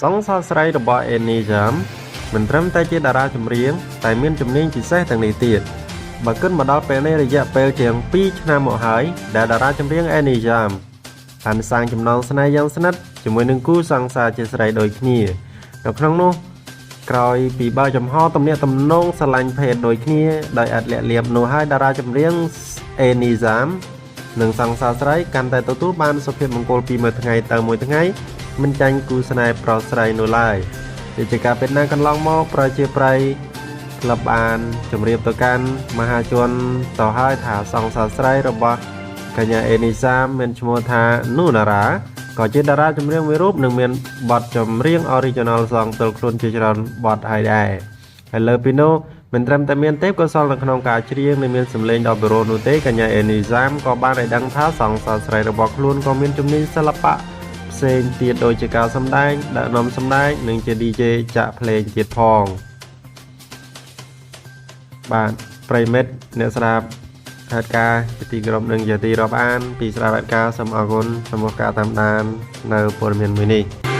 សង្សារស្រីរបស់អេនីយ៉ាមមិនត្រឹមតែជាតារាចម្រៀងតែមានជំនាញពិសេសទាំងនេះទៀត។ បើគិតមកដល់ពេលនេះរយៈពេលជាង2ឆ្នាំមកហើយដែលតារាចម្រៀងអេនីយ៉ាមបានសាងចំណងស្នេហ៍យ៉ាងស្និទ្ធជាមួយនឹងគូសង្សារជាស្រីដូចគ្នា នៅក្នុងនោះក្រោយពីបើចំហទំនាក់ទំនងស្រឡាញ់ភេទដូចគ្នាដោយឥតលាក់លៀមនោះហើយតារាចម្រៀងអេនីហ្សាមនិងសង្សារស្រីកាន់តែទទួលបានសុភមង្គលពីមួយថ្ងៃទៅមួយថ្ងៃមិនចាញ់គូស្នេហ៍ប្រុសស្រីនោះឡើយជាជាការពិតណាស់កន្លងមកប្រជាប្រិយក្លឹបបានជម្រាបទៅកាន់មហាជនទៅហើយថាសង្សារស្រីរបស់កញ្ញាអេនីសាមានឈ្មោះថានូណារ៉ាក៏ជាតារាចម្រៀងមួយរូបនិងមានបទចម្រៀង original សងផ្ទាល់ខ្លួនជាច្រើនបទហើយដែរហើយលើពីនោះមិនត្រឹមតែមានទេពកោសល្យនៅក្នុងការច្រៀងនិងមានសម្លេងដ៏ពិរោះនោះទេកញ្ញាអេនីសាមក៏បានឲ្យដឹងថាសង្សារស្រីរបស់ខ្លួនក៏មានជំនាញសិល្បៈផ្សេងទៀតដូចជាការសម្ដែងដឹកនាំសម្ដែងនិងជា DJ ចាក់ភ្លេងទៀតផងបាទប្រិយមិត្តអ្នកស្ដាប់ហេតុការណ៍ជាទីគោរពនិងជាទីរាប់អានពីស្ដាប់ហេតុការណ៍សូមអរគុណចំពោះការតាមដាននៅព័ត៌មានមួយនេះ។